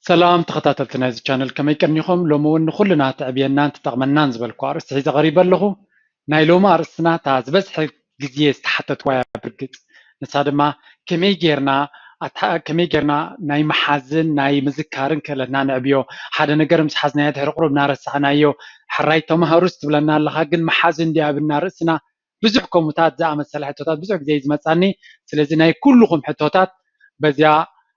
ሰላም ተኸታተልቲ ናይዚ ቻነል፣ ከመይ ቀኒኹም? ሎሚ እውን ንኹልና ትዕብየናን ትጠቕመናን ዝበልኩ ኣርእስቲ ሒዘ ቀሪበ ኣለኹ። ናይ ሎሚ ኣርእስትና እታ ዝበዝሐ ግዜ ዝተሓተትዋ እያ ብርግጽ። ንሳ ድማ ከመይ ጌርና ኣታ-፣ ከመይ ጌርና ናይ ምሓዝን ናይ ምዝካርን ክእለትና ነዕብዮ? ሓደ ነገር ምስ ሓዝናዮ ድሕሪ ቁሩብ እናረሳዕናዮ፣ ሕራይ ተማሃሩስ ትብለና ኣለኻ፣ ግን ምሓዝን ድያ ኣብና ርእስና? ብዙሕ ከምኡታት ዝኣመሰለ ሕቶታት ብዙሕ ግዜ እዩ ዝመጻኒ። ስለዚ ናይ ኩልኹም ሕቶታት በዚያ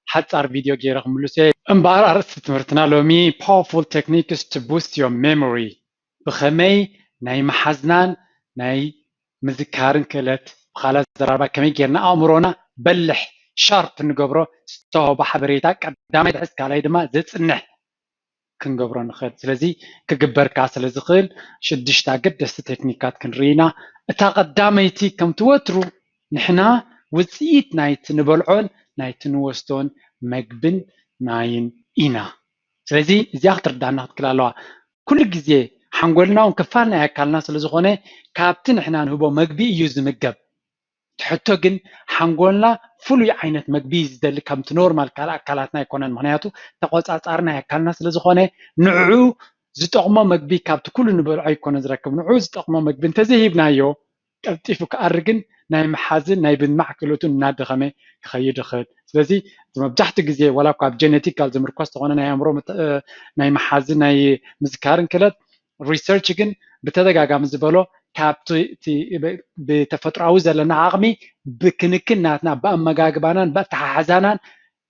ሓጻር ቪድዮ ገይረ ክምልሶ እየ። እምበኣር ኣርእስቲ ትምህርትና ሎሚ Powerful Techniques to Boost Your Memory፣ ብኸመይ ናይ ምሓዝናን ናይ ምዝካርን ክእለት፣ ብኻልእ ኣዘራርባ ከመይ ጌርና ኣእምሮና በልሕ፣ ሻርፕ፣ እንገብሮ፣ ዝተዋህቦ ሓበሬታ ቀዳማይ ዝሕዝ፣ ካልኣይ ድማ ዘጽንሕ ክንገብሮ ንኽእል። ስለዚ ክግበር ከኣ ስለ ዝኽእል ሽዱሽተ ኣገደስቲ ቴክኒካት ክንርኢ ኢና። እታ ቀዳመይቲ ከምቲ ወትሩ ንሕና ውጽኢት ናይቲ ንበልዖን ናይቲ ንወስዶን መግብን ማይን ኢና። ስለዚ እዚኣ ክትርዳና ክትክእል ኣለዋ። ኩሉ ግዜ ሓንጎልና እውን ክፋል ናይ ኣካልና ስለ ዝኾነ ካብቲ ንሕና ንህቦ መግቢ እዩ ዝምገብ። እቲ ሕቶ ግን ሓንጎልና ፍሉይ ዓይነት መግቢ እዩ ዝደሊ፣ ከምቲ ኖርማል ካልእ ኣካላትና ኣይኮነን። ምኽንያቱ ተቆጻጻሪ ናይ ኣካልና ስለ ዝኾነ ንዕኡ ዝጠቕሞ መግቢ ካብቲ ኩሉ ንበልዖ ኣይኮነ ዝረክብ። ንዕኡ ዝጠቕሞ መግቢ እንተዘይሂብናዮ ቀልጢፉ ክኣርግን ናይ ምሓዝን ናይ ምድማዕ ክእለቱ እናደኸመ ክኸይድ ይኽእል። ስለዚ እቲ መብዛሕትኡ ግዜ ዋላ እኳ ኣብ ጀነቲካል ዝምርኮስ ዝኾነ ናይ ኣእምሮ ምት-፣ እ፣ ናይ ምሓዝን ናይ ምዝካርን ክእለት ሪሰርች ግን ብተደጋጋሚ ዝበሎ ካብቲ እቲ ብ-፣ ብተፈጥሮኣዊ ዘለና ዓቕሚ ብክንክን ናትና ብኣመጋግባናን ብኣተሓሕዛናን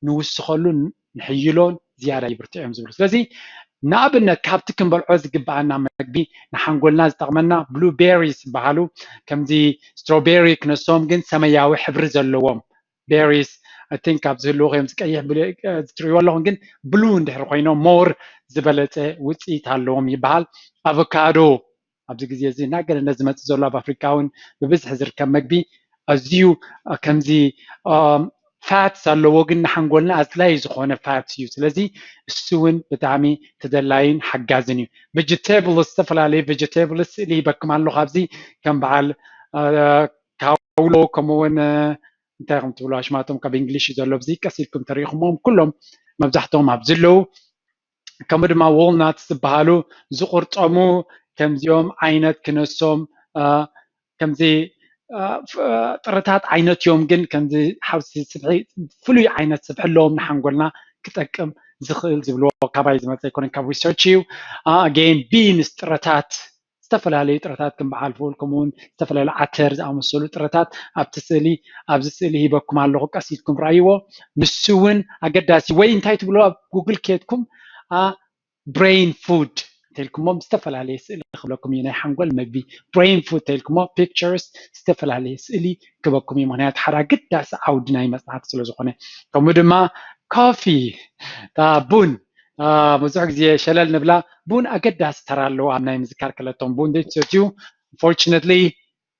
ንውስኸሉን ንሕይሎን ዝያዳ ይብርትዑ እዮም ዝብሉ። ስለዚ ንኣብነት ካብቲ ክንበልዖ ዝግብኣና መግቢ ንሓንጎልና ዝጠቕመና ብሉቤሪስ ዝበሃሉ ከምዚ ስትሮቤሪ ክነሶም ግን ሰማያዊ ሕብሪ ዘለዎም ቤሪስ፣ I think፣ ካብ ዝህልዉ እዮም፣ ዝቀይሕ ብሉ-፣ እ፣ ዝትርእይዎ ኣለኹም፣ ግን ብሉ እንድሕር ኮይኖም ሞር ዝበለጸ ውጽኢት ኣለዎም ይበሃል። ኣቮካዶ ኣብዚ ግዜ እዚ እናገነነ ዝመጽእ ዘሎ ኣብ ኣፍሪካ እውን ብብዝሒ ዝርከብ መግቢ ኣዝዩ፣ እ፣ ከምዚ፣ እ፣ ፋትስ ኣለዎ፣ ግን ንሓንጎልና ኣድላዪ ዝኾነ ፋትስ እዩ። ስለዚ እሱ እውን ብጣዕሚ ተደላይን ሓጋዝን እዩ። ቬጀቴብልስ፣ ዝተፈላለዩ ቬጀቴብልስ ስእሊ ሂበኩም ኣለኹ ኣብዚ ከም በዓል፣ እ፣ ካውሎ ከምኡ እውን፣ እ፣ እንታይ ከም ትብሉ ኣሽማቶም ካብ እንግሊሽ እዩ ዘሎ፣ ብዚ ቀስ ኢልኩም ተሪኢኹሞም ኩሎም መብዛሕትኦም ኣብዚ ኣለዉ። ከምኡ ድማ ዎልናትስ ዝበሃሉ ዝቁርጠሙ ከምዚኦም ዓይነት ክነሶም፣ እ፣ ከምዚ፣ እ፣ ፍ-፣ እ፣ ጥረታት ዓይነት እዮም፣ ግን ከምዚ ሓውሲ ስብሒ ፍሉይ ዓይነት ስብሒ ኣለዎም ንሓንጎልና ክጠቅም ዝኽእል ዝብልዎ ካባይ ዝመፀ ኣይኮነን፣ ካብ ሪሰርች እዩ። ኣጌን ቢንስ ጥረታት ዝተፈላለዩ ጥረታት ከም በዓል ፉል ከምኡ እውን ዝተፈላለዩ ዓተር ዝኣመሰሉ ጥረታት ኣብቲ ስእሊ፣ ኣብዚ ስእሊ ሂበኩም ኣለኹ፣ ቀስ ኢልኩም ረኣይዎ። ንሱ እውን ኣገዳሲ ወይ እንታይ ትብሎ ኣብ ጉግል ኬድኩም፣ አ፣ ብሬን ፉድ እንተልኩሞ ዝተፈላለየ ስእሊ ክብለኩም እዩ፣ ናይ ሓንጎል መግቢ። ብሬን ፉድ እንተልኩሞ ፒክቸርስ ዝተፈላለየ ስእሊ ክበኩም እዩ፣ ምክንያቱ ሓደ ኣገዳሲ ዓውዲ ናይ መጽናዕቲ ስለ ዝኾነ። ከምኡ ድማ ኮፊ፣ አ፣ ቡን፣ አ፣ ብዙሕ ግዜ ሸለል ንብላ፣ ቡን ኣገዳሲ ተራ ኣለዎ ኣብ ናይ ምዝካር ክእለቶም። ቡን ዘይትሰትዩ፣ ፎርችነትሊ፣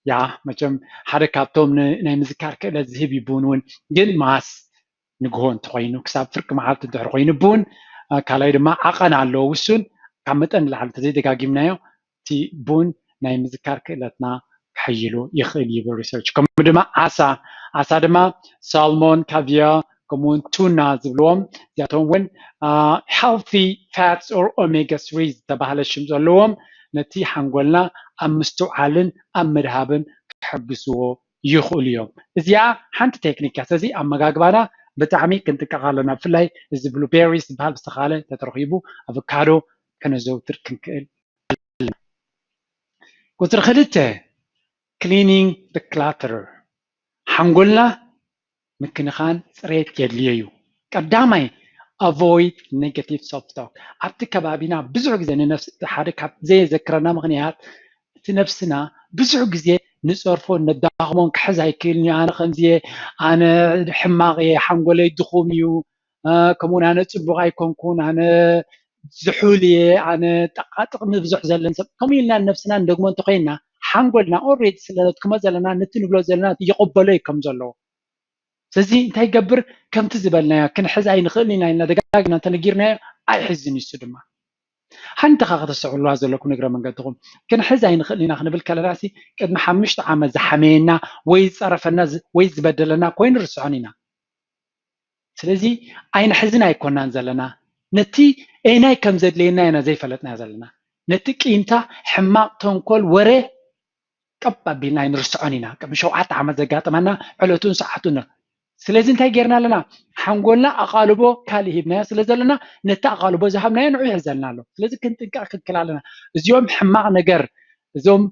ያ፣ መቸም ሓደ ካብቶም ን-፣ ናይ ምዝካር ክእለት ዝህብ እዩ ቡን እውን። ግን ማስ ንግሆ እንተኾይኑ፣ ክሳብ ፍርቂ መዓልቲ እንድሕር ኮይኑ ቡን፣ አ፣ ካልኣይ ድማ ዓቐን ኣለዎ ውሱን፣ ካብ መጠን ንላዕሊ እንተዘይደጋጊምናዮ፣ እቲ ቡን ናይ ምዝካር ክእለትና ከሐይሉ ይኽእል ይብል ሪሰርች። ከምኡ ድማ ዓሳ፣ ዓሳ ድማ ሳልሞን፣ ካቪያ፣ ከምኡ እውን ቱና ዝብልዎም፣ እዚኣቶም እውን፣ አ፣ ሄልቲ ፋትስ ኦር ኦሜጋ ስሪ ዝተባህለ ሽም ዘለዎም፣ ነቲ ሓንጎልና ኣብ ምስትውዓልን ኣብ ምድሃብን ክሕግዝዎ ይኽእሉ እዮም። እዚኣ ሓንቲ ቴክኒክ እያ። ስለዚ ኣመጋግባና ብጣዕሚ ክንጥንቀቕ ኣለና። ብፍላይ እዚ ብሉቤሪስ ዝበሃል ብዝተኻለ እንተተረኺቡ፣ ኣቮካዶ ከነዘውትር ክንክእል ኣለና። ቁጽሪ ክልተ፣ ክሊኒንግ ዘ ክላተር። ሓንጎልና ምክንኻን ጽሬት የድልዮ እዩ። ቀዳማይ፣ ኣቮይድ ኔጋቲቭ ሰልፍ ታክ። ኣብቲ ከባቢና ብዙሕ ግዜ ንነፍሲ፣ ሓደ ካብ ዘየዘክረና ምኽንያት፣ እቲ ነፍስና ብዙሕ ግዜ ንጸርፎን ነዳኽሞን፣ ክሕዝ ኣይክእልን እዩ፣ ኣነ ከምዚ እየ፣ ኣነ ሕማቕ እየ፣ ሓንጎለይ ድኹም እዩ፣ እ፣ ከምኡውን ኣነ ጽቡቕ ኣይኮንኩን፣ ኣነ ዝሑል እየ፣ ኣነ ጠቓጥቕሚ ብዙሕ ዘለኒ ሰብ፣ ከምኡ ኢልና ንነፍስና ንደግሞ እንተኾይንና፣ ሓንጎልና ኦልሬዲ ስለ ነድክሞ ዘለና፣ ነቲ ንብሎ ዘለና ይቕበሎ እዩ ከም ዘለዎ። ስለዚ እንታይ ይገብር? ከምቲ ዝበልናዮ ክንሕዝ ኣይንኽእልን ኢና ኢልና ደጋጊምና እንተነጊርናዮ ኣይሕዝን እዩ። እሱ ድማ ሓንቲ ኻዕ ከተስተውዕልዋ ዘለኩም እግረ መንገድኹም፣ ክንሕዝ ኣይንኽእልን ኢና ክንብል ከለናሲ ቅድሚ ሓሙሽተ ዓመት ዝሓመየና ወይ ዝጸረፈና ዝ-፣ ወይ ዝበደለና ኮይኑ ርስዖን ኢና። ስለዚ ኣይንሕዝን ኣይኮናን ዘለና፣ ነቲ ኤናይ ከም ዘድልየና ኢና ዘይፈለጥና ዘለና። ነቲ ቂምታ፣ ሕማቕ ተንኮል፣ ወረ ቀብ ኣቢልና ኣይንርስዖን ኢና። ቅድሚ ሸውዓተ ዓመት ዘጋጠመና ዕለቱን ሰዓቱን። ስለዚ እንታይ ጌርና ኣለና? ሓንጎልና ኣቓልቦ ካልእ ሂብናዮ ስለ ዘለና፣ ነቲ ኣቓልቦ ዝሃብናዮ ንዑ ይሕዘልና ኣሎ። ስለዚ ክንጥንቀቕ ክንክል ኣለና። እዚኦም ሕማቕ ነገር፣ እዞም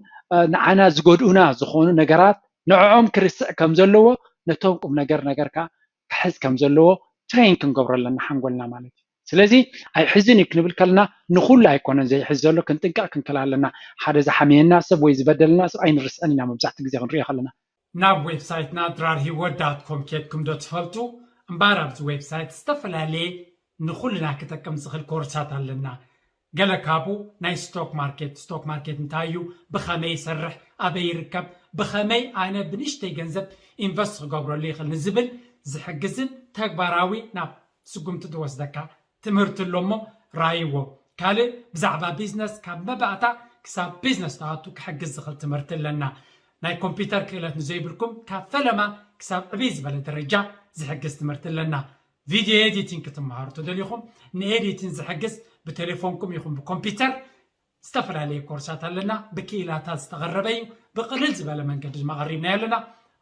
ንዓና ዝጎድኡና ዝኾኑ ነገራት ንዕኦም ክርስዕ ከም ዘለዎ፣ ነቶም ቁም ነገር ነገር ከዓ ክሕዝ ከም ዘለዎ ትሬን ክንገብሮ ኣለና ሓንጎልና ማለት እዩ። ስለዚ ኣይሕዝን እዩ ክንብል ከለና ንኹሉ ኣይኮነን ዘይሕዝ ዘሎ፣ ክንጥንቀቕ ክንክል ኣለና። ሓደ ዝሓመየና ሰብ ወይ ዝበደለና ሰብ ኣይንርስዕን ኢና፣ መብዛሕትኡ ግዜ ክንሪኦ ከለና። ናብ ዌብሳይትና ድራር ሂወት ዳት ኮም ኬድኩም ዶ ትፈልጡ? እምበኣር ኣብዚ ዌብሳይት ዝተፈላለየ ንኹልና ክጠቅም ዝኽእል ኮርሳት ኣለና። ገለ ካብኡ ናይ ስቶክ ማርኬት፣ ስቶክ ማርኬት እንታይ እዩ፣ ብኸመይ ይሰርሕ፣ ኣበይ ይርከብ፣ ብኸመይ ኣነ ብንእሽተይ ገንዘብ ኢንቨስት ክገብረሉ ይኽእል ንዝብል ዝሕግዝን ተግባራዊ ናብ ስጉምቲ ዝወስደካ ትምህርቲ ኣሎ እሞ ራይዎ። ካልእ ብዛዕባ ቢዝነስ ካብ መባእታ ክሳብ ቢዝነስ ትኣቱ ክሕግዝ ዝኽእል ትምህርቲ ኣለና። ናይ ኮምፒውተር ክእለት ንዘይብልኩም ካብ ፈለማ ክሳብ ዕብይ ዝበለ ደረጃ ዝሕግዝ ትምህርቲ ኣለና። ቪድዮ ኤዲቲንግ ክትመሃሩ ተደሊኹም ንኤዲቲንግ ዝሕግዝ ብቴሌፎንኩም ይኹን ብኮምፒውተር ዝተፈላለየ ኮርሳት ኣለና። ብክኢላታት ዝተቐረበ እዩ። ብቕልል ዝበለ መንገዲ ድማ ቀሪብናዮ ኣለና።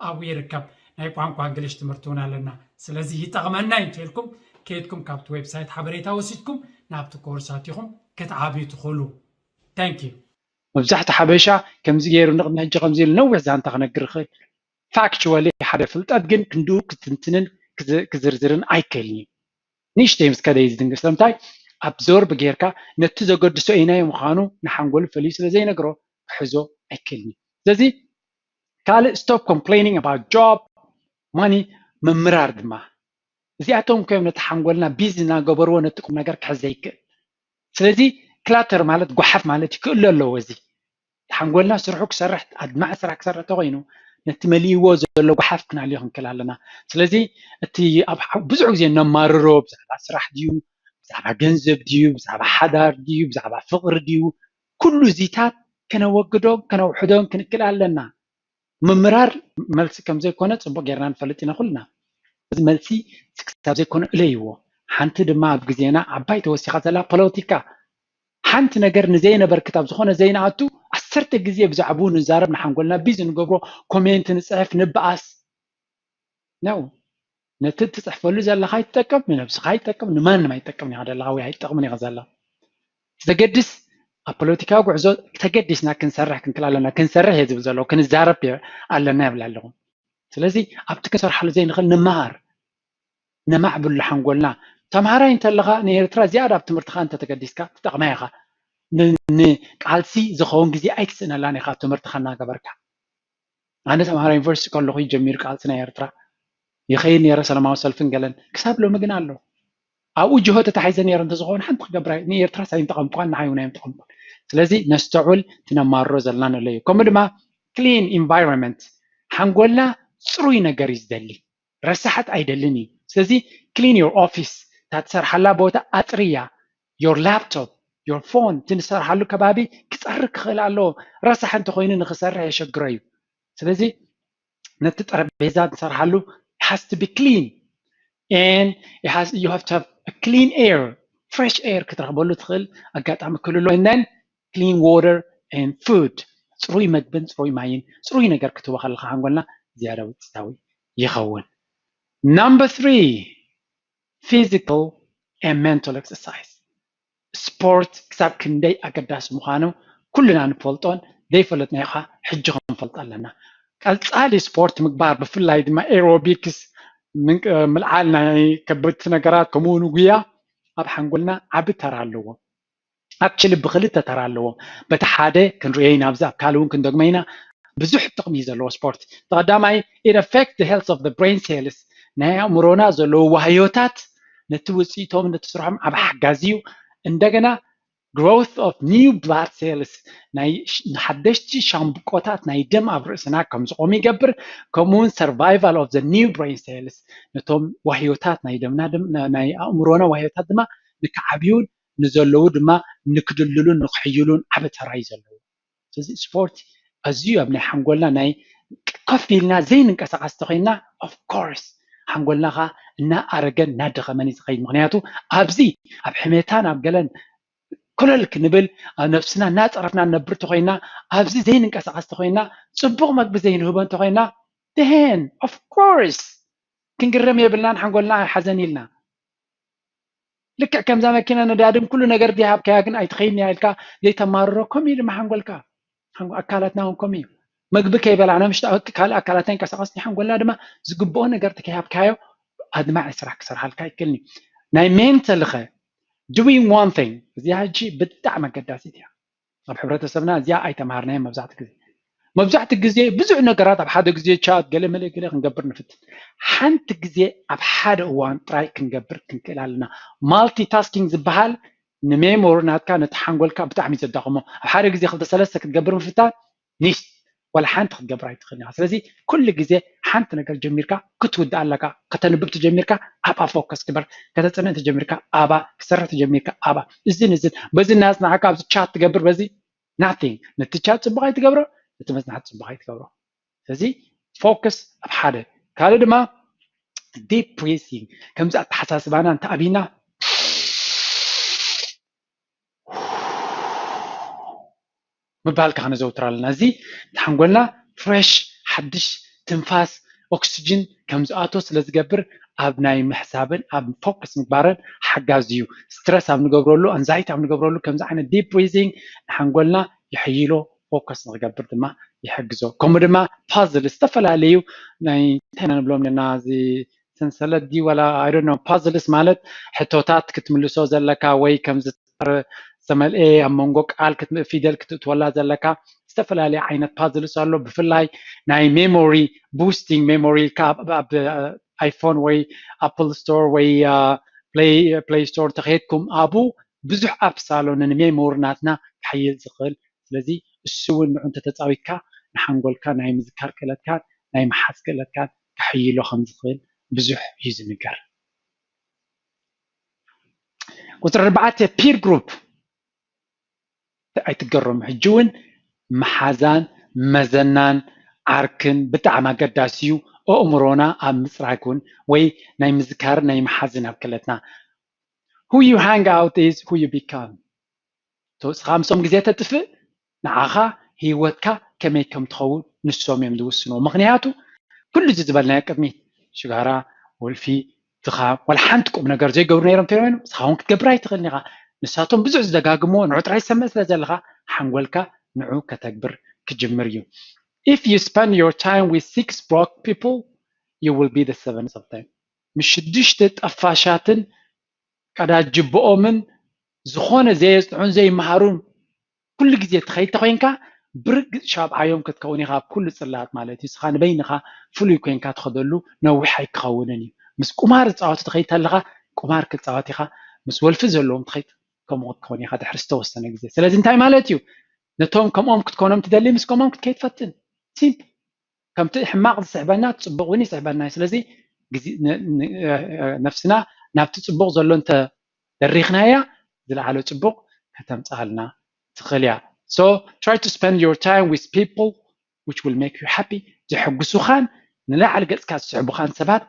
ኣብኡ ይርከብ። ናይ ቋንቋ እንግሊሽ ትምህርቲ እውን ኣለና። ስለዚ ይጠቕመና እዩ እንተልኩም ከይድኩም ካብቲ ዌብሳይት ሓበሬታ ወሲድኩም ናብቲ ኮርሳት ኢኹም ክትዓብዩ ትኽእሉ። Thank you። መብዛሕትኡ ሓበሻ ከምዚ ገይሩ ንቕድሚ ሕጂ ከምዚ ኢሉ ነዊሕ ዛንታ ክነግር ይኽእል። ፋክቹዋሊ ሓደ ፍልጠት ግን ክንድኡ ክትንትንን ክዝ- ክዝርዝርን ኣይክእልን እዩ። ንእሽተይ ምስ ከደ እዩ ዝድንግር። ስለምንታይ? ኣብዞርብ ጌርካ ነቲ ዘገድሶ ኢናይ ምዃኑ ንሓንጎሉ ፈልዩ ስለ ዘይነግሮ ክሕዞ ኣይክእልን እዩ። ስለዚ ካልእ stop complaining about job፣ money፣ ምምራር ድማ እዚኣቶም እዮም ነቲ ሓንጎልና ቢዚ እናገበርዎ ነቲ ቁም ነገር ክሕዝ ዘይክእል። ስለዚ ክላተር ማለት ጓሓፍ ማለት እዩ፣ ክእለ ኣለዎ። እዚ ሓንጎልና ስርሑ ክሰርሕ ኣድማዒ ስራሕ ክሰርሕ ተኮይኑ ነቲ መሊእዎ ዘሎ ጓሓፍ ክናልዮ ክንክእል ኣለና። ስለዚ እቲ ኣብ ብዙሕ ግዜ ነማርሮ ብዛዕባ ስራሕ ድዩ፣ ብዛዕባ ገንዘብ ድዩ፣ ብዛዕባ ሓዳር ድዩ፣ ብዛዕባ ፍቕሪ ድዩ፣ ኩሉ እዚታት ከነወግዶን ከነውሕዶን ክንክእል ኣለና። ምምራር መልሲ ከም ዘይኮነ ፅቡቅ ጌርና ንፈልጥ ኢና ኩልና። እዚ መልሲ ክሳብ ዘይኮነ እለይዎ። ሓንቲ ድማ ኣብ ግዜና ዓባይ ተወሲኻ ዘላ ፖለቲካ። ሓንቲ ነገር ንዘይነበርክት ኣብ ዝኾነ ዘይንኣቱ ዓሰርተ ግዜ ብዛዕባኡ ንዛረብ፣ ንሓንጎልና ቢዚ ንገብሮ፣ ኮሜንት ንፅሕፍ፣ ንበኣስ ነው። ነቲ ትፅሕፈሉ ዘለኻ ይጠቅም፣ ንነብስኻ ይጠቅም፣ ንማንም ኣይጠቅምን ኢኻ ዘለኻ ወይ ኣይጠቅምን ኢኻ ዘላ። ዘገድስ ኣብ ፖለቲካዊ ጉዕዞ ተገዲስና ክንሰርሕ ክንክል ኣለና። ክንሰርሕ እየ ዝብል ዘለኹ፣ ክንዛረብ ኣለና ይብል ኣለኹ። ስለዚ ኣብቲ ክንሰርሓሉ ዘይንኽእል ንመሃር፣ ነማዕብሉ ሓንጎልና። ተምሃራይ እንተለኻ ንኤርትራ ዝያዳ ኣብ ትምህርትኻ እንተተገዲስካ ትጠቕማ ኢኻ። ንቃልሲ ዝኸውን ግዜ ኣይትስእነላን ኢኻ ኣብ ትምህርትኻ እናገበርካ። ኣነ ተምሃራይ ዩኒቨርሲቲ ከለኹ ጀሚሩ ቃልሲ ናይ ኤርትራ ይኸይድ ነይረ፣ ሰላማዊ ሰልፍን ገለን። ክሳብ ሎሚ ግን ኣሎ። ኣብኡ ጅሆ ተታሒዘ ነይረ እንተዝኸውን ሓንቲ ክገብራ ንኤርትራ ሳይንጠቐምኳን ንዓይ እውን ኣይምጠቐምኳን። ስለዚ ነስተውዕል፣ ትነማርሮ ዘለና ንለዩ። ከምኡ ድማ ክሊን ኢንቫይሮንመንት፣ ሓንጎልና ፅሩይ ነገር እዩ ዝደሊ፣ ረሳሓት ኣይደልን እዩ። ስለዚ ክሊን ዮር ኦፊስ፣ እታ ትሰርሓላ ቦታ ኣፅርያ፣ ዮር ላፕቶፕ፣ ዮር ፎን፣ እቲ ንሰርሓሉ ከባቢ ክፀሪ ክኽእል ኣለዎ። ረሳሕ እንተኮይኑ ንክሰርሕ የሸግሮ እዩ። ስለዚ ነቲ ጠረጴዛ ንሰርሓሉ has to be clean and it has you have to have a clean air, fresh air ክትረኽበሉ ትኽእል ኣጋጣሚ ክህሉ ኣሎ። And then clean water and food፣ ፅሩይ መግብን ፅሩይ ማይን ፅሩይ ነገር ክትህቦ ከለካ ሓንጎልና ዝያዳ ውፅኢታዊ ይኸውን። Number three, physical and mental exercise። ስፖርት ክሳብ ክንደይ ኣገዳሲ ምዃኑ ኩልና ንፈልጦን ዘይፈለጥናዮ ከዓ ሕጂ ክንፈልጦ ኣለና። ቀፃሊ ስፖርት ምግባር፣ ብፍላይ ድማ ኤሮቢክስ፣ ምልዓል ናይ ከበድቲ ነገራት ከምኡ እውን ጉያ ኣብ ሓንጎልና ዓቢ ተራ ኣለዎ። ኣክችሊ ብክልተ ተራ ኣለዎም። በቲ ሓደ ክንሪኦ ኢና፣ ኣብዚ ኣብ ካልእ እውን ክንደግሞ ኢና። ብዙሕ ጥቕሚ እዩ ዘለዎ ስፖርት። እቲ ቀዳማይ it affect the health of the brain cells፣ ናይ ኣእምሮና ዘለዉ ዋህዮታት ነቲ ውፅኢቶም ነቲ ስርሖም ዓብ ሓጋዚ እዩ። እንደገና growth of new blood cells፣ ናይ ንሓደሽቲ ሻምብቆታት ናይ ደም ኣብ ርእስና ከም ዝቆሙ ይገብር። ከምኡውን survival of the new brain cells፣ ነቶም ዋህዮታት ናይ ደምና ናይ ኣእምሮና ዋህዮታት ድማ ንክዓብዩን ንዘለዉ ድማ ንክድልሉን ንክሕይሉን ዓቢ ተራ እዩ ዘለዎ። ስለዚ ስፖርት ኣዝዩ ኣብ ናይ ሓንጎልና ናይ ኮፍ ኢልና ዘይንንቀሳቐስ ተኮይንና of course ሓንጎልና ኸዓ እናኣረገን እናደኸመን እዩ ዝኸይድ። ምኽንያቱ ኣብዚ ኣብ ሕሜታን ኣብ ገለን ኮለል ክንብል፣ ኣብ ነብስና እናፀረፍና ንነብር ተኾይና፣ ኣብዚ ዘይንንቀሳቐስ ተኾይና፣ ፅቡቕ መግቢ ዘይንህቦ እንተኾይና፣ then of course ክንግረም የብልናን፣ ሓንጎልና ኣይሓዘን ኢልና። ልክዕ ከምዛ መኪና ነዳድን ኩሉ ነገር ድሃብካያ ግን ኣይትኸይድን እያ ኢልካ ዘይተማርሮ፣ ከምኡ እዩ ድማ ሓንጎልካ። ሓንጎ-፣ ኣካላትና እውን ከምኡ እዩ። መግቢ ከይበላዕና ምሽቲ ካልእ ኣካላትና ይንቀሳቐስ፣ ሓንጎልና ድማ ዝግብኦ ነገር ተከይሃብካዮ ኣድማዒ ስራሕ ክሰርሓልካ ኣይክእልን እዩ። ናይ ሜንታል ኸ፣ doing one thing፣ እዚኣ ሕጂ ብጣዕሚ ኣገዳሲት እያ። ኣብ ሕብረተሰብና እዚኣ ኣይተማሃርናዮ መብዛሕትኡ ግዜ። መብዛሕትኡ ግዜ ብዙሕ ነገራት ኣብ ሓደ ግዜ ቻት ገለ መለ ገለ ክንገብር ንፍትን። ሓንቲ ግዜ ኣብ ሓደ እዋን ጥራይ ክንገብር ክንክእል ኣለና። ማልቲታስኪንግ ዝበሃል ንሜሞሪ ናትካ ነቲ ሓንጎልካ ብጣዕሚ እዩ ዘዳኽሞ። ኣብ ሓደ ግዜ ክልተ ሰለስተ ክትገብር ምፍታን ኒስ ዋላ ሓንቲ ክትገብር ኣይትኽእልን ኢኻ። ስለዚ ኩሉ ግዜ ሓንቲ ነገር ጀሚርካ ክትውድእ ኣለካ። ከተንብብ ተጀሚርካ ኣብኣ ፎከስ ግበር። ከተጽንዕ ተጀሚርካ ኣብኣ፣ ክትሰርሕ ተጀሚርካ ኣብኣ። እዝን እዝን በዚ እናጽናዕካ ኣብዚ ቻት ትገብር በዚ ናቲንግ። ነቲ ቻት ጽቡቕ ኣይትገብሮ፣ ነቲ መጽናዕቲ ጽቡቕ ኣይትገብሮ። ስለዚ ፎከስ ኣብ ሓደ። ካልእ ድማ ዲፕ ብሪዚንግ፣ ከምዚ ኣተሓሳስባና እንተኣብና ምባል ከዓ ነዘውትር ኣለና። እዚ ሓንጎልና ፍሬሽ፣ ሓድሽ ትንፋስ፣ ኦክስጅን ከም ዝኣቶ ስለ ዝገብር ኣብ ናይ ምሕሳብን ኣብ ፎከስ ምግባርን ሓጋዚ እዩ። ስትረስ ኣብ ንገብረሉ፣ ኣንዛይቲ ኣብ ንገብረሉ ከምዚ ዓይነት ዲፕ ብሪዚንግ ንሓንጎልና ይሕይሎ፣ ፎከስ ንክገብር ድማ ይሕግዞ። ከምኡ ድማ ፓዝል፣ ዝተፈላለዩ ናይ እንታይ ኢና ንብሎም ኣለና፣ እዚ ሰንሰለት ድዩ ዋላ፣ I don't know፣ ፓዝልስ ማለት ሕቶታት ክትምልሶ ዘለካ ወይ ከምዚ ዝተመልኤ ኣብ መንጎ ቃል ክትም-፣ ፊደል ክትእትወላ ዘለካ ዝተፈላለዩ ዓይነት ፓዝልስ ኣሎ። ብፍላይ ናይ ሜሞሪ፣ ቡስቲንግ ሜሞሪ ኢልካ ኣብ፣ ኣብ ኣይፎን ወይ ኣፕል ስቶር ወይ ፕሌይ፣ ፕሌይ ስቶር ተኸይድኩም ኣብኡ ብዙሕ ኣፕስ ኣሎ ንሜሞሪ ናትና ክሕይል ዝኽእል። ስለዚ እሱ እውን ንዑ እንተተፃዊትካ ንሓንጎልካ ናይ ምዝካር ክእለትካን ናይ ምሓዝ ክእለትካን ከሕይሎ ከም ዝኽእል ብዙሕ እዩ ዝንገር። ቁፅሪ ኣርባዕተ፣ ፒር ግሩፕ ኣይትገረሙ። ሕጂ እውን መሓዛን መዘናን ዓርክን ብጣዕሚ ኣገዳሲ እዩ። ኣእምሮና ኣብ ምፅራግ እውን ወይ ናይ ምዝካርን ናይ ምሓዝን ኣብ ክእለትና። Who you hang out is who you become። ንስኻ ምስኦም ግዜ ተጥፍእ ንዓኻ ህይወትካ ከመይ ከም ትኸውን ንሶም እዮም ዝውስንዎ። ምኽንያቱ ኩሉ እዚ ዝበልናዮ ቅድሚት ሽጋራ፣ ወልፊ፣ ድኻም፣ ዋላ ሓንቲ ቁም ነገር ዘይገብሩ ነይሮም እንተይኮይኑ ንስኻ እውን ክትገብር ኣይትኽእልን ኢኻ። ንሳቶም ብዙሕ ዝደጋግምዎ ንዑ ጥራይ ትሰምዕ ስለ ዘለኻ ሓንጎልካ ንዑ ከተግብር ክጅምር እዩ። If you spend your time with six broke people, you will be the seventh of them። ምስ ሽዱሽተ ጠፋሻትን ቀዳጅብኦምን ዝኾነ ዘየጽንዑን ዘይመሃሩን ኩሉ ግዜ ትኸይድ ተኾይንካ ብርግጽ ሻብዓዮም ክትከውን ኢኻ ኣብ ኩሉ ጽላት ማለት እዩ። ንስኻ ንበይንኻ ፍሉይ ኮይንካ ትኸደሉ ነዊሕ ኣይክኸውንን እዩ። ምስ ቁማር ዝጻወቱ ትኸይድ ተለኻ ቁማር ክትጻወት ኢኻ። ምስ ወልፊ ዘለዎም ትኸይድ ከምኡ ክትከውን ኢኻ ድሕሪ ዝተወሰነ ግዜ። ስለዚ እንታይ ማለት እዩ? ነቶም ከምኦም ክትኮኖም ትደሊ ምስ ከምኦም ክትከይድ ፈትን። ሲምፕል። ከምቲ ሕማቕ ዝስሕበና እቲ ጽቡቕ እውን ይስሕበና እዩ። ስለዚ ግዜ ን-፣ ን-፣ እ፣ እ፣ ነፍስና ናብቲ ጽቡቕ ዘሎ እንተ ደሪኽናያ ዝለዓለ ጽቡቕ ከተምጽኣልና ትኽእል እያ። So try to spend your time with people which will make you happy። ዘሐጉሱኻን ንላዕሊ ገጽካ ዝስሕቡኻን ሰባት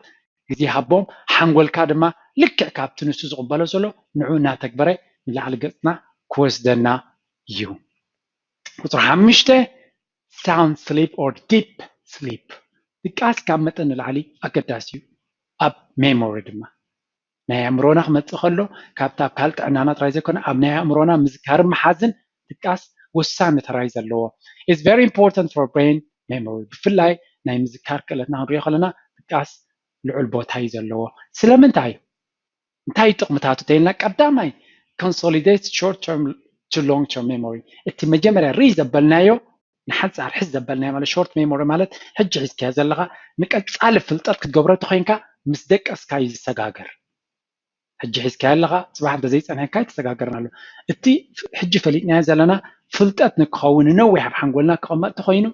ግዜ ሃቦም። ሓንጎልካ ድማ ልክዕ ካብቲ ንሱ ዝቕበሎ ዘሎ ንዑ እናተግበረ ንላዕሊ ገጽና ክወስደና እዩ። ቁጽሪ ሓሙሽተ፣ sound sleep or deep sleep። ድቃስ ካብ መጠን ንላዕሊ ኣገዳሲ እዩ ኣብ ሜሞሪ ድማ። ናይ ኣእምሮና ክመጽእ ከሎ ካብቲ ኣብ ካልእ ጥዕናና ጥራይ ዘይኮነ ኣብ ናይ ኣእምሮና ምዝካርን ምሓዝን ድቃስ ወሳኒ ተራ እዩ ዘለዎ። It's very important for brain memory። ብፍላይ ናይ ምዝካር ክእለትና ክንሪኦ ከለና ድቃስ ልዑል ቦታ እዩ ዘለዎ። ስለምንታይ? እንታይ እዩ ጥቕምታቱ ተይልና፣ ቀዳማይ consolidate short term to long term memory። እቲ መጀመርያ ርኢ ዘበልናዮ ንሓንጻር ሕዝ ዘበልናዮ ማለት ሾርት ሜሞሪ ማለት ሕጂ ሒዝካዮ ዘለኻ ንቀጻሊ ፍልጠት ክትገብሮ ተኾይንካ ምስ ደቀስካ እዩ ዝሰጋገር። ሕጂ ሒዝካዮ ኣለኻ ጽባሕ እንተዘይጸኒሕካ ኣይተሰጋገርን ኣሎ። እቲ ሕጂ ፈሊጥናዮ ዘለና ፍልጠት ንክኸውን ንነዊሕ ኣብ ሓንጎልና ክቕመጥ ተኾይኑ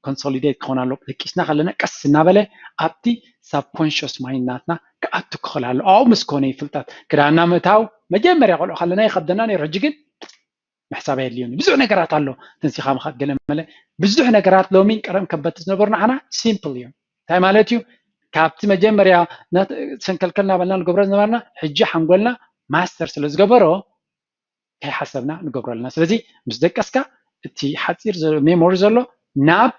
ኮንሶሊዴት ክኾን ኣሎ። ደቂስና ከለና ቀስ እናበለ ኣብቲ ሳብኮንሽስ ማይንድ ናትና ክኣቱ ክኽእል ኣሎ። ኣብኡ ምስ ኮነ እዩ ፍልጠት። ክዳንና ምእታው መጀመርያ ቆልዑ ከለና ይኸብደና ነይሩ። ሕጂ ግን ምሕሳብ ኣየድልዮን እዩ። ብዙሕ ነገራት ኣሎ። ተንሲኻ ምኻድ ገለ መለ ብዙሕ ነገራት ሎሚ ቀደም ከበድቲ ዝነበሩ ንዓና ሲምፕል እዩ። እንታይ ማለት እዩ? ካብቲ መጀመርያ ሰንከልከል እናበልና ንገብሮ ዝነበርና ሕጂ ሓንጎልና ማስተር ስለ ዝገበሮ ከይሓሰብና ንገብሮ ኣለና። ስለዚ ምስ ደቀስካ እቲ ሓፂር ሜሞሪ ዘሎ ናብ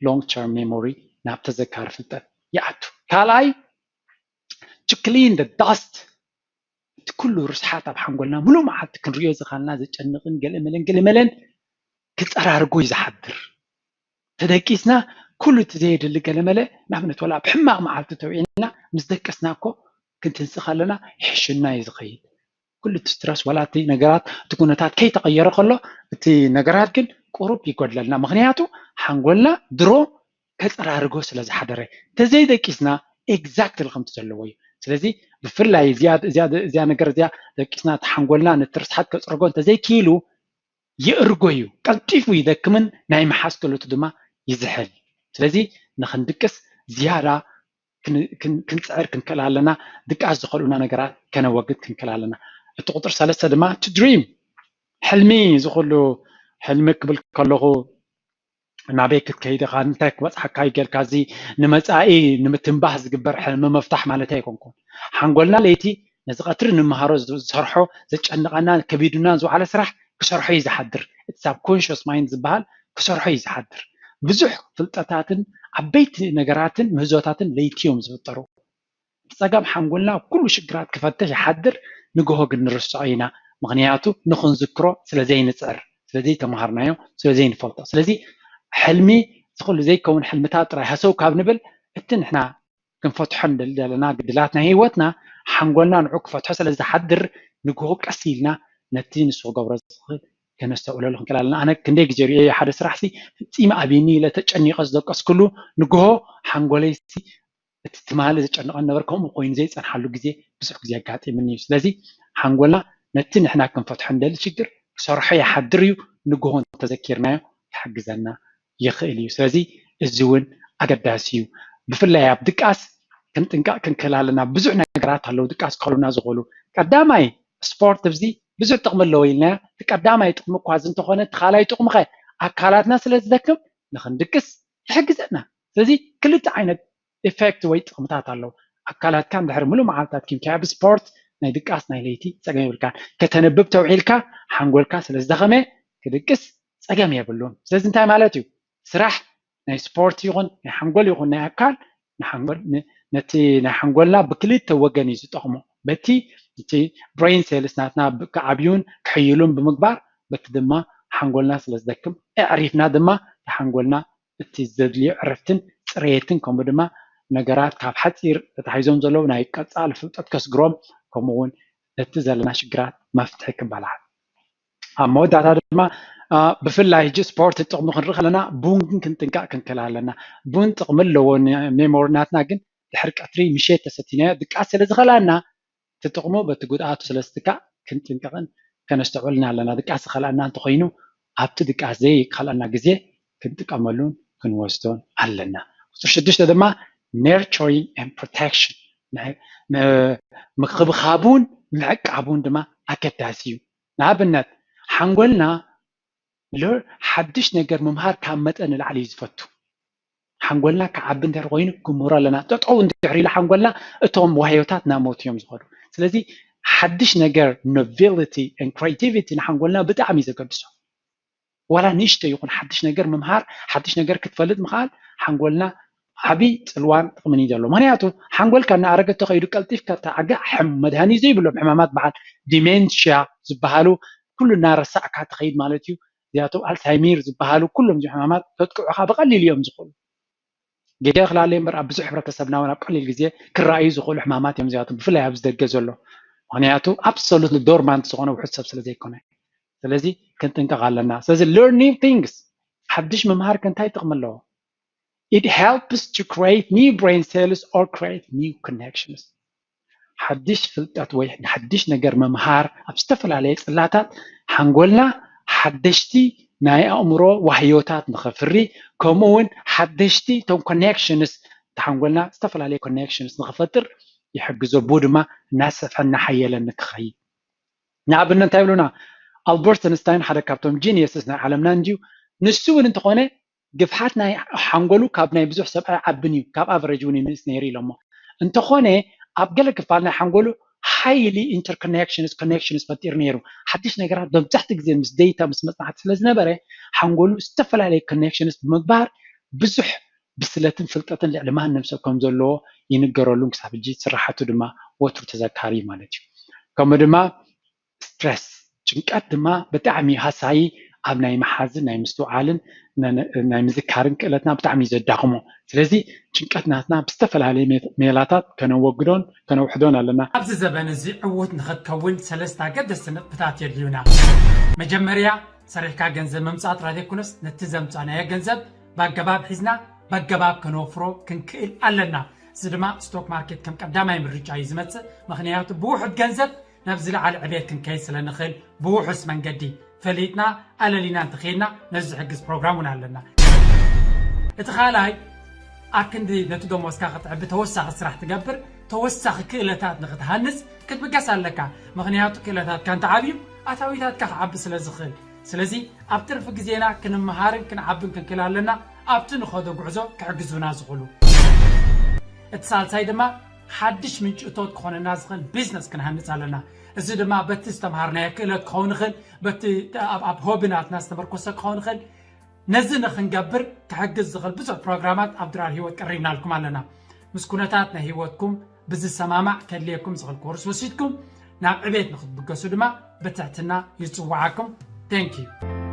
long term memory ናብ ተዘካሪ ፍልጠት ይኣቱ። ካልኣይ to clean the dust፣ እቲ ኩሉ ርስሓት ኣብ ሓንጎልና ሙሉእ መዓልቲ ክንሪኦ ዝኻልና ዘጨንቕን ገለመለን ገለመለን ክፀራርጎ እዩ ዝሓድር። ተደቂስና ኩሉ እቲ ዘየድሊ ገለመለ ንኣብነት ወላ ኣብ ሕማቕ መዓልቲ ተውዒልና ምስ ደቀስና እኮ ክንትንስእ ከለና ይሕሽና እዩ ዝኸይድ። ኩሉ እቲ ስትረስ ዋላ እቲ ነገራት እቲ ኩነታት ከይተቐየረ ከሎ እቲ ነገራት ግን ቁሩብ ይጎድለልና። ምክንያቱ ሓንጎልና ድሮ ከፀራርጎ ስለ ዝሓደረ ተዘይደቂስና ኤግዛክትሊ ከምቲ ዘለዎ እዩ። ስለዚ ብፍላይ እዚኣ ነገር እዚኣ ደቂስና እቲ ሓንጎልና ነቲ ርስሓት ከፅርጎ እንተዘይክኢሉ የእርጎ እዩ፣ ቀልጢፉ ይደክምን ናይ ምሓዝ ክእለቱ ድማ ይዝሕል። ስለዚ ንክንድቅስ ዝያዳ ክንፅዕር ክንክእል ኣለና። ድቃስ ዝኸልኡና ነገራት ከነወግድ ክንክእል ኣለና። እቲ ቁፅሪ ሰለስተ ድማ to dream፣ ሕልሚ ዝኽሉ ሕልሚ ክብል ከለኹ ናበይ ክትከይድ ኢኻ እንታይ ክበፅሓካ እዩ ጌርካ እዚ ንመፃኢ ንምትንባህ ዝግበር ሕልሚ ምፍታሕ ማለት ኣይኮንኩን። ሓንጎልና ለይቲ ነዚ ቀትሪ ንምሃሮ ዝሰርሖ ዘጨንቐና ከቢዱና ዝወዓለ ስራሕ ክሰርሖ እዩ ዝሓድር። እቲ ሳብኮንሽስ ማይንድ ዝበሃል ክሰርሖ እዩ ዝሓድር። ብዙሕ ፍልጠታትን ዓበይቲ ነገራትን ምህዞታትን ለይቲ እዮም ዝፍጠሩ። ብፀገም ሓንጎልና ኩሉ ሽግራት ክፈትሕ ይሓድር። ንግሆ ግን ንርስዖ ኢና፣ ምክንያቱ ንክንዝክሮ ስለዘይንፅዕር፣ ስለዘይተምሃርናዮ፣ ስለዘይንፈልጦ። ስለዚ ሕልሚ ዝኽሉ ዘይከውን ሕልምታት ጥራይ ሃሰው ካብ ንብል እቲ ንሕና ክንፈትሖ ንደሊ ዘለና ግድላት ናይ ህይወትና ሓንጎልና ንዑ ክፈትሖ ስለ ዝሓድር ንግሆ ቀስ ኢልና ነቲ ንሱ ክገብሮ ዝኽእል ከነስተውዕለሉ ክንክእል ኣለና። ኣነ ክንደይ ግዜ ሪኦ ሓደ ስራሕ ሲ ፍፂመ ኣብኒ ኢለ ተጨኒቐ ዝደቀስኩሉ ንግሆ ሓንጎለይ እቲ ትማሊ ዘጨንቐን ነበር ከምኡ ኮይኑ ዘይፀንሓሉ ግዜ ብዙሕ ግዜ ኣጋጢምኒ እዩ። ስለዚ ሓንጎልና ነቲ ንሕና ክንፈትሖ እንደሊ ሽግር ክሰርሖ ይሓድር እዩ። ንግሆ እንተዘኪርናዮ ክሕግዘና ይኽእል እዩ። ስለዚ እዚ እውን ኣገዳሲ እዩ። ብፍላይ ኣብ ድቃስ ክንጥንቀቕ ክንክእል ኣለና። ብዙሕ ነገራት ኣለዉ ድቃስ ክኸሉና ዝኽእሉ። ቀዳማይ ስፖርት ኣብዚ ብዙሕ ጥቕሚ ኣለዎ ኢልናዮ። እቲ ቀዳማይ ጥቕሚ እኳ እዚ እንተኾነ እቲ ካልኣይ ጥቕሚ ኸ ኣካላትና ስለ ዝደክም ንኽንድቅስ ይሕግዘና። ስለዚ ክልተ ዓይነት ኢፌክት ወይ ጥቕምታት ኣለዉ። ኣካላትካ እንድሕር ሙሉእ መዓልታት ኪንካዮ ብስፖርት ናይ ድቃስ ናይ ለይቲ ጸገም የብልካን። ከተንብብ ተውዒልካ ሓንጎልካ ስለ ዝደኸመ ክድቅስ ጸገም የብሉን። ስለዚ እንታይ ማለት እዩ? ስራሕ ናይ ስፖርት ይኹን ናይ ሓንጎል ይኹን ናይ ኣካል ንሓንጎል ነቲ ናይ ሓንጎልና ብክልተ ወገን እዩ ዝጠቕሞ። በቲ እቲ ብሬን ሴልስ ናትና ክዓብዩን ክሕይሉን ብምግባር በቲ ድማ ሓንጎልና ስለ ዝደክም ኣዕሪፍና ድማ ሓንጎልና እቲ ዘድልዮ ዕረፍትን ፅሬትን ከምኡ ድማ ነገራት ካብ ሓፂር ተታሒዞም ዘለዉ ናይ ቀፃሊ ፍልጠት ከስግሮም ከምኡ እውን ነቲ ዘለና ሽግራት መፍትሒ ክበላዕ ኣብ መወዳእታ ድማ ብፍላይ ሕጂ ስፖርት ጥቕሚ ክንርኢ ከለና ቡን ግን ክንጥንቀቕ ክንክእል ኣለና። ቡን ጥቕሚ ኣለዎ ሜሞሪ ናትና ግን ድሕሪ ቀትሪ ምሸት ተሰቲናዮ ድቃስ ስለ ዝኸላና እቲ ጥቕሙ በቲ ጉድኣቱ ስለ ዝትካእ ክንጥንቀቕን ከነስተውዕልን ኣለና። ድቃስ ዝኸልኣና እንተኾይኑ ኣብቲ ድቃስ ዘይከልኣና ግዜ ክንጥቀመሉን ክንወስዶን ኣለና። ቁፅሪ ሽዱሽተ ድማ nurturing and protection ምክብኻቡን ምዕቃቡን ድማ ኣገዳሲ እዩ። ንኣብነት ሓንጎልና ሓድሽ ነገር ምምሃር ካብ መጠን ንላዕሊ እዩ ዝፈቱ። ሓንጎልና ክዓቢ እንድሕር ኮይኑ ክምህሮ ኣለና። ጠጠው እንድሕር ኢሉ ሓንጎልና እቶም ዋህዮታት እናሞቱ እዮም ዝኸዱ። ስለዚ ሓድሽ ነገር ኖቬሊቲ ን ክሬቲቪቲ ንሓንጎልና ብጣዕሚ እዩ ዘገድሶ። ዋላ ንእሽቶ ይኹን ሓድሽ ነገር ምምሃር ሓድሽ ነገር ክትፈልጥ ምኽኣል ሓንጎልና ዓብይ ፅልዋን ጥቕምን እዩ ዘሎ። ምክንያቱ ሓንጎልካ እናኣረገ ተኸይዱ ቀልጢፍካ ተዓግዕ ሕም መድሃኒ ዘይብሎም ሕማማት በዓል ዲሜንሽያ ዝበሃሉ ኩሉ እናረሳዕካ ትኸይድ ማለት እዩ። እዚኣቶም ኣልሳይሚር ዝበሃሉ ኩሎም እዚኦም ሕማማት ከጥቅዑኻ ብቐሊል እዮም ዝኽእሉ። ገለ ክላለዩ እምበር ኣብ ብዙሕ ሕብረተሰብና እውን ኣብ ቀሊል ግዜ ክረኣዩ ዝኽእሉ ሕማማት እዮም እዚኣቶም ብፍላይ ኣብዚ ደገ ዘሎ። ምክንያቱ ኣብሶሉትሊ ዶርማንት ዝኾነ ውሑድ ሰብ ስለ ዘይኮነ ስለዚ ክንጥንቀቕ ኣለና። ስለዚ learn new things ሓድሽ ምምሃር ከ እንታይ ጥቕሚ ኣለዎ? It helps to create new brain cells or create new connections ሓድሽ ፍልጠት ወይ ሓድሽ ነገር ምምሃር ኣብ ዝተፈላለየ ፅላታት ሓንጎልና ሓደሽቲ ናይ ኣእምሮ ዋህዮታት ንኸፍሪ ከምኡ እውን ሓደሽቲ እቶም ኮኔክሽንስ ሓንጎልና ዝተፈላለየ ኮኔክሽንስ ንኽፈጥር ይሕግዞ። ብኡ ድማ እናሰፍሐ እናሓየለ ንክኸይድ ንኣብነት እንታይ ይብሉና ኣልበርት ኣንስታይን ሓደ ካብቶም ጂኒየስስ ናይ ዓለምና እንድዩ። ንሱ እውን እንተኾነ ግፍሓት ናይ ሓንጎሉ ካብ ናይ ብዙሕ ሰብ ኣይዓብን እዩ፣ ካብ ኣቨሬጅ እውን ይንእስ ነይሩ ኢሎሞ። እንተኾነ ኣብ ገለ ክፋል ናይ ሓንጎሉ highly interconnections connections ፈጢሩ ነይሩ። ሓድሽ ነገራት መብዛሕትኡ ግዜ ምስ ዴታ ምስ መፅናዕቲ ስለ ዝነበረ ሓንጎሉ ዝተፈላለየ ኮኔክሽንስ ብምግባር ብዙሕ ብስለትን ፍልጠትን ልዕሊ ማንም ሰብ ከም ዘለዎ ይንገረሉን ክሳብ ሕጂ ስራሓቱ ድማ ወትሩ ተዘካሪ እዩ ማለት እዩ። ከምኡ ድማ ስትረስ ጭንቀት ድማ ብጣዕሚ ሃሳዪ ኣብ ናይ መሓዝን ናይ ምስትውዓልን ናይ ምዝካርን ክእለትና ብጣዕሚ እዩ ዘዳኽሞ። ስለዚ ጭንቀት ናትና ብዝተፈላለየ ሜላታት ከነወግዶን ከነውሕዶን ኣለና። ኣብዚ ዘበን እዚ ዕዉት ንኽትከውን ሰለስተ ኣገደስቲ ነጥብታት የድልዩና። መጀመርያ ሰሪሕካ ገንዘብ ምምፃእ ጥራይ ዘይኮነስ ነቲ ዘምፃእናዮ ገንዘብ ብኣገባብ ሒዝና ብኣገባብ ከነወፍሮ ክንክእል ኣለና። እዚ ድማ ስቶክ ማርኬት ከም ቀዳማይ ምርጫ እዩ ዝመፅእ። ምኽንያቱ ብውሑድ ገንዘብ ናብ ዝለዓለ ዕቤት ክንከይድ ስለ ንኽእል ብውሑስ መንገዲ ፈሊጥና ኣለሊና እንተኸይድና ነዚ ዝሕግዝ ፕሮግራም እውን ኣለና። እቲ ካልኣይ ኣብ ክንዲ ነቲ ደሞዝካ ክትዕቢ ተወሳኺ ስራሕ ትገብር ተወሳኺ ክእለታት ንክትሃንፅ ክትብገስ ኣለካ። ምኽንያቱ ክእለታትካ እንተዓብዩ ኣታዊታትካ ክዓቢ ስለ ዝኽእል። ስለዚ ኣብ ትርፊ ግዜና ክንመሃርን ክንዓብን ክንክእል ኣለና ኣብቲ ንኸዶ ጉዕዞ ክሕግዙና ዝኽእሉ። እቲ ሳልሳይ ድማ ሓድሽ ምንጪ እቶት ክኾነና ዝኽእል ቢዝነስ ክንሃንፅ ኣለና። እዚ ድማ በቲ ዝተምሃርናዮ ክእለት ክኸውን ይኽእል፣ በቲ ኣብ ሆቢ ናትና ዝተመርኮሰ ክኸውን ይኽእል። ነዚ ንኽንገብር ክሕግዝ ዝኽእል ብዙሕ ፕሮግራማት ኣብ ድራር ህይወት ቀሪብናልኩም ኣለና። ምስ ኩነታት ናይ ህይወትኩም ብዝሰማማዕ ከድልየኩም ዝኽእል ኮርስ ወሲድኩም ናብ ዕቤት ንኽትብገሱ ድማ ብትሕትና ይፅውዓኩም። Thank you።